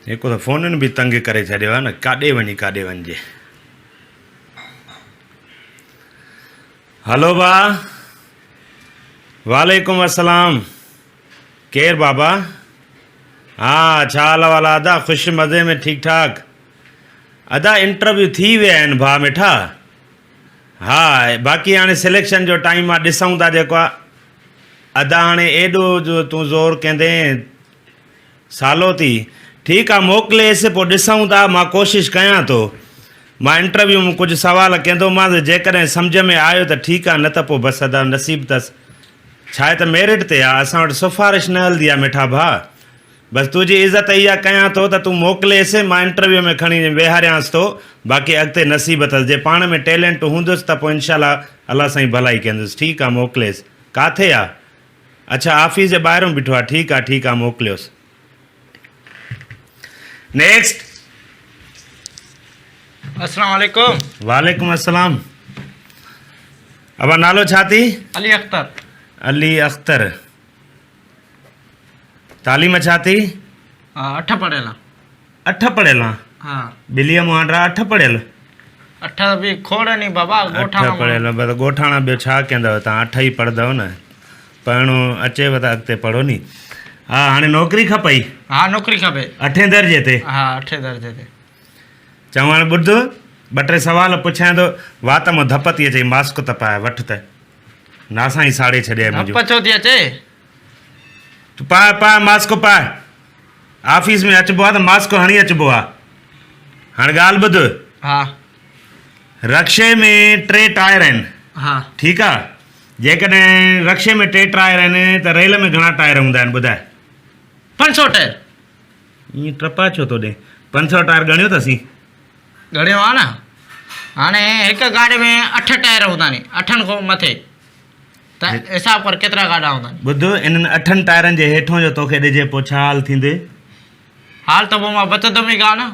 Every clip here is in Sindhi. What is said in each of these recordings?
هڪ ته فونن به تنگ ڪري ڇڏيو آهي نه ڪاڏي وڃي ڪاڏي وڃجي. هلو با وعليڪم السلام ڪير بابا ها ڇا حال احوال آ ادا خوش مزي ۾ ٺيڪ ٺاڪ ادا انٽرويو ٿي ويا آهن ڀاء مٺا ها باقي هاڻي سليڪشن جو ٽائيم آ ڏسون ٿا جيڪو آ ادا هاڻي ايڏو جو تون زور ڪندين سالو ٿي ٺيڪ آ موڪليس پو ڏسون ٿا مان ڪوشش ڪيان ٿو مان انٽرويو م ڪجهه سوال ڪيندومانس جيڪڏهن سمجهه ۾ آيو ته ٺيڪ آ نه ته پو بس ادا نصيب تس ڇاهي ته ميرٽ تي آ اسان وٽ سفارش نه هلدي آ مٺا ڀاء بس تنهنجي عزت اها ڪيان ٿو ته تون موڪليس مان انٽرويو ۾ کڻي ويهاريانس ٿو باقي اڳتي نصيب اٿس جي پاڻ ۾ ٽيلنٽ هوندس ته پو انشاء الله الله سائين ڀلائي ڪندس ٺيڪ آ موڪليس ڪاٿي آ اڇا آفيس جي ٻاهرون بيٺو آ ٺيڪ آ ٺيڪ آ موڪليوس نيڪسٽ. السلام عليڪم. وعليڪم السلام ابا نالو ڇا ٿي؟ علي اختر. علي اختر تعليم ڇا ٿي؟ اٺ پڙهيل آ. اٺ پڙهيل آن؟ ها. ٻليء مهانڊا اٺ پڙهيل؟ اٺ به کوڙ ني بابا ڳوٺاڻا اٺ پڙهيل بس ڳوٺاڻا ٻيو ڇا ڪندؤ تان اٺ ئي پڙهندؤ نه پڙهڻو اچيو ته اڳتي پڙهو ني ها هاڻي نوڪري کپئي؟ ها نوڪري کپي. اٺين درجي تي؟ ها اٺين درجي تي. چڱو هاڻي ٻڌ ٻه ٽي سوال پڇيان ٿو وات مان ڌپ ٿي اچئي ماسڪ ته پاء وٺ ته ناسان ئي ساڙي ڇڏيائي منهنجو. ڌپ ڇو ٿي اچي؟ تون پاء پاء ماسڪ پاء. آفيس ۾ اچبو آ ته ماسڪ هڻي اچبو آ. هاڻ ڳالهه ٻڌ. ها. رڪشي ۾ ٽي ٽائر آهن. ها. ٺيڪ آ. جيڪڏهن رڪشي ۾ ٽي ٽائر آهن ته ريل ۾ گهڻا ٽائر هوندا آهن ٻڌاء. 500 ٽائر. ائين ٽپا ڇو ٿو ڏين. 500 ٽائر ڳڻيو اٿسين. ڳڻيو آ نه. هاڻي هڪ گاڏي ۾ اٺ ٽائر هوندا آهن. اٺن کان مٿي. ته حساب ڪر ڪيترا گاڏا هوندا. ٻڌ انهن اٺن ٽائرن جي هيٺون جو توکي ڏجي پوء ڇا حال ٿيندي؟ حال ته پوء مان بچندم ئي ڪانه.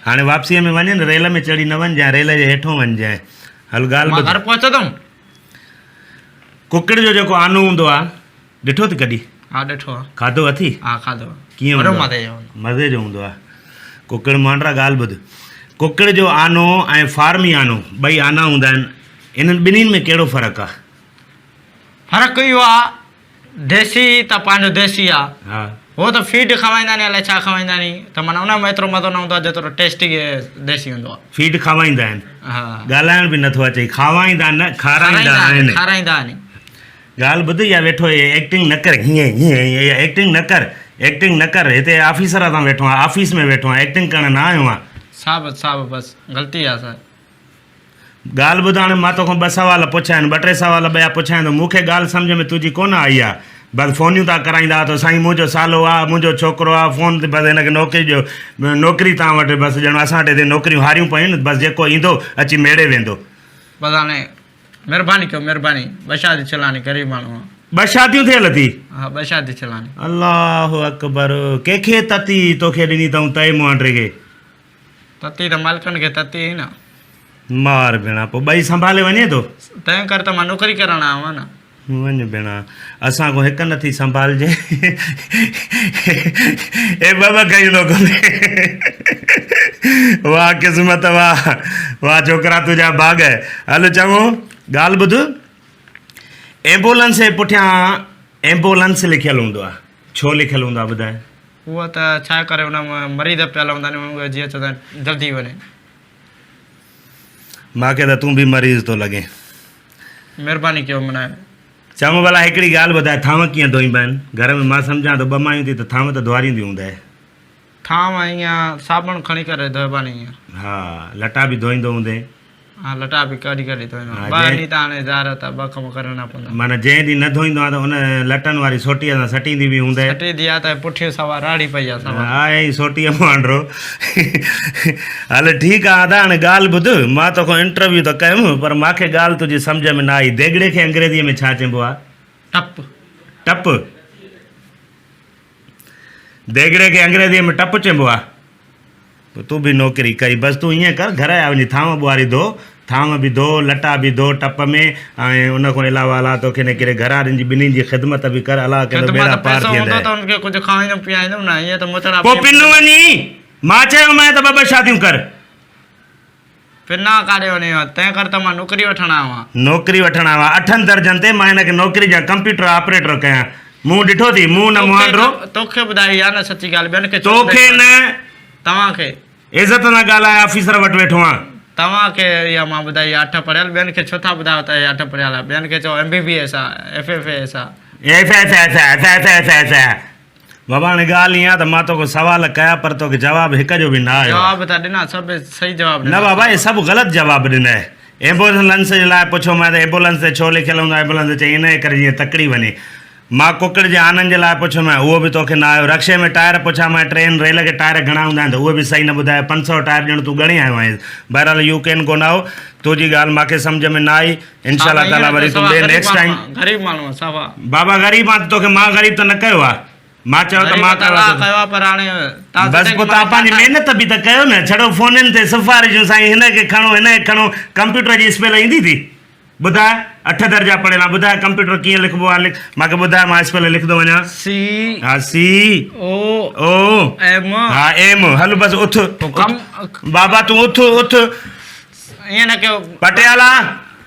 هاڻي واپسيء ۾ وڃ نه ريل ۾ چڙهي نه وڃجانء ريل جي هيٺون وڃجانء. هل ڳالهه مان ٻڌ. گهر پهچندم. ڪڪڙ جو جيڪو آنو هوندو آ ڏٺو ٿي ڪڏهن؟ ها ڏٺو آ. کاڌو اٿي؟ ها کاڌو آ. ڪيئن هوندو وڏو آ؟ مزي جو هوندو آ. مزي جو هوندو آ. ڪڪڙ مانڊرا ڳالهه ٻڌ. ڪڪڙ جو آنو ۽ فارمي آنو ٻئي آنا هوندا آهن. انهن ٻنهين ۾ ڪهڙو فرق آ؟ فرق اهو آ ديسي ته پنهنجو ديسي آ. ها. هو ته فيڊ کوائيندا ني الائي ڇا کوائيندا ني ته معنيٰ ان ۾ ايترو مزو نه هوندو آ جيترو ٽيسٽي ديسي هوندو آ. فيڊ کوائيندا آهن. ها. ڳالهائڻ به نٿو اچئي. کوائيندا نه کارائيندا آهن. کارائيندا آهن. ڳالهه ٻڌ اها ويٺو هي ايڪٽنگ نه ڪر هيئن هيئن هيئن اها ايڪٽنگ نه ڪر ايڪٽنگ نه ڪر هتي آفيسر سان ويٺو آهيان آفيس ۾ ويٺو آهيان ايڪٽنگ ڪرڻ نه آيو آهيان. صاحب صاحب بس غلطي آ صاحب. ڳالهه ٻڌ هاڻي مان توکان ٻه سوال پڇيا آهن ٻه ٽي سوال ٻيا پڇيان ٿو مون کي ڳالهه سمجهه ۾ تنهنجي ڪونه آئي آ بس فونيون ٿا ڪرائيندا ته سائين منهنجو سالو آ منهنجو ڇوڪرو آ فون تي بس هن کي نوڪري ڏيو نوڪري تان وٽ بس ڄڻ اسان وٽ هتي نوڪريون هاريون پيون آهن بس جيڪو ايندو اچي ميڙي ويندو. بس هاڻي مھرباني ڪيو مھرباني ٻه شادي ڇلاني غريب ماڻھو آ. ٻه شاديون ٿيل اٿي. ها ٻه شادي ڇلاني. الله اڪبر ڪنهن کي تتي توکي ڏني اٿئون تئي مهانڊري کي. تتي ته مالڪن کي تتي هئي نه. مار ڀيڻا پوء ٻئي سنڀالي وڃين ٿو. تنهن ڪري ته مان نوڪري ڪرڻ آيو آهيان نه. وڃ ڀيڻا اسان کان هڪ نٿي سنڀالجي اي ٻه ٻه ڪيون ٿو گهمي واهه قسمت واهه واهه ڇوڪرا تنهنجا ڀاڳ هل چڱو ڳالهه ٻڌ ايمبولنس جي پٺيان ايمبولنس لکيل هوندو آهي ڇو لکيل هوندو آهي ٻڌاء. اهو ته ڇا ڪري ان ۾ مريض پيل هوندا آهن اهي جيئن چوندا آهن جلدي وڃي. مان کي ته تون به مريض ٿو لڳين. مھرباني ڪيو معنيٰ. چڱو ڀلا هڪڙي ڳالهه ٻڌاء ٿانو ڪيئن ڌوئينبا آهن؟ گهر ۾ مان سمجهان ٿو ٻه مايون ٿي ته ٿانو ته ڌوئارينديون هوندء. ٿانو ائين صابڻ کڻي ڪري ڌوئبا ني ائين. ها لٽا به ڌوئيندو هوندين. ها لٽا به ڪڏهن ڪڏهن ڌوئيندو آهيان. ٻه ڏينهن ته هاڻي ظاهر آهي ته ٻه ڪم ڪرڻا پوندا. معنيٰ جنهن ڏينهن نه ڌوئيندو آهين ته ان لٽن واري سوٽيء سان سٽيندي به هوندء. سٽيندي آهي ته پٺيون سوا راڙي پئي آهي سوا. آهي ئي سوٽيء مهانڊرو. هل ٺيڪ آ ادا هاڻي ڳالهه ٻڌ مان توکان انٽرويو ته ڪيم پر ماکي ڳالهه تنهنجي سمجهه ۾ نه آئي ديڳڙي کي انگريزيء ۾ ڇا چئبو آ؟ ٽپ. ٽپ؟ ديڳڙي کي انگريزيء ۾ ٽپ چئبو آ؟ پوء تون به نوڪري ڪئي بس تون ائين ڪر گهر جا وڃي ٿانو ٻوهاري ڌو ٿانو به ڌو، لٽا به ڌو ٽپ ۾ ۽ ان کان علاوه الله توکي نه ڪري گهر وارن جي ٻنهين جي خدمت به ڪر الله ڪندو ٻيڙا خدمت پار پئسو ٿي هوندو ويندء. ته ان کي ڪجهه کائيندم پيائيندم نه ائين ته متڙا پوء پيئي پنو وڃي مان چيومانء ته ٻه ٻه شاديون ڪر. پنا ڪاڏي وڃي ويو تنهن ڪري ته مان نوڪري وٺڻ آيو آهيان. نوڪري وٺڻ آيو آهيان اٺن درجن تي مان هن کي نوڪري ڏيان ڪمپيوٽر آپريٽر ڪيان مون ڏٺو ٿي مون نه مهانڊو. توکي ٻڌائي آ نه سچي ڳالهه ٻين کي ڇو توکي ٻڌائي نه. توهان کي. عزت سان ڳالهاء آفيسر وٽ ويٺو آهيان. توهان کي اها مان ٻڌائي آ اٺ پڙهيل ٻين کي ڇو ٿا ٻڌايو ته اهي اٺ پڙهيل آ ٻين کي چئو ايم بي بي ايس آ ايف ايف ايس آ. F F F F F F F بابا هاڻي ڳالهه ائين آ ته مان توکان سوال ڪيا پر توکي جواب هڪ جو به نه آيو آ. جواب ته ڏنا سڀ صحيح جواب نه ڏنا بابا اهي سڀ غلط جواب ڏنئه. ايمبولنس جي لاء پڇيومانء ته ايمبولنس تي ڇو لکيل هوندو آهي ايمبولنس تي چئي انهيء ڪري جيئن تڪڙي وڃي. مان ڪڪڙ جي آنن جي لاء پڇيومانء اهو به توکي نه آيو. رڪشي ۾ ٽائر پڇيامانء ٽرين ريل کي ٽائر گهڻا هوندا آهن ته اهي به صحيح نه ٻڌايو. 500 ٽائر ڄڻ تون ڳڻي آيو آهين. بهرحال يو ڪين گو نائو. تنهنجي ڳالهه مان کي سمجهه ۾ نه آئي. انشاء الله تعالي وري تون ٻئي نيڪسٽ ٽائيم. غريب ماڻهو آهيان صفا. بابا غريب آهان ته توکي مان غريب ته نه ڪيو آهي. مان چيو ته مان ڪيو آهي ته بس پوء توهان پنهنجي محنت به ته ڪيو نه ڇڙو فونن تي سفارشون سائين هن کي کڻو هن کي کڻو ڪمپيوٽر جي اسپيل ايندي ٿي ٻڌاء اٺ درجا پڙهيل آهيان ٻڌاء ڪمپيوٽر ڪيئن لکبو آهي مان کي ٻڌاء مان اسپيل لکندو وڃان سي ها سي او او ايم ها ايم هل بس اٿ بابا تون اٿ اٿ ائين نه ڪيو. پٽيالا،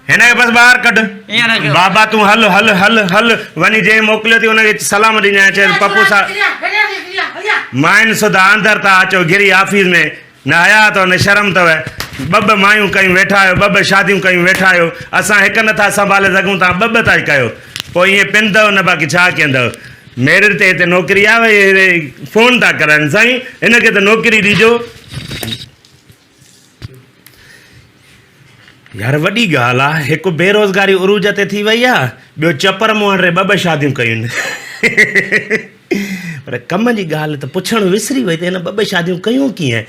هن کي بس ٻاهر ڪڍ. ائين نه ڪيو. بابا تون هل هل هل هل وڃي جنهن موڪليو ٿي ان کي سلام ڏجانء چئيس پپو صاحب ماين سڌا اندر ٿا اچو گري آفيس ۾ نه حياء اٿو نه شرم اٿو ٻه ٻه مايون ڪيون ويٺا آهيو ٻه ٻه شاديون ڪيون ويٺا آهيو اسان هڪ نه ٿا سنڀالي سگهون توهان ٻه ٻه ٿا ڪيو پوء ائين پنندؤ نه باقي ڇا ڪيندؤ ميرٽ تي هتي نوڪري آهي فون ٿا ڪرن سائين هن کي ته نوڪري ڏجو. يار وڏي ڳالهه آ هڪ بيروزگاري عروج تي ٿي وئي آ ٻيو چپر منهن ري ٻه ٻه شاديون ڪيون پر ڪم جي ڳالهه ته پڇڻ وسري وئي ته هن ٻه ٻه شاديون ڪيون ڪيئن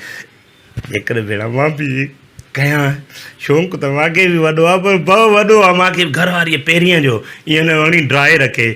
جيڪر ڀيڻ مان به ڪيان شوق ته مان کي به وڏو آ پر ڀؤ وڏو آ مان کي گهر واري پهرين جو ائين نه وڻي ڊرائي رکي.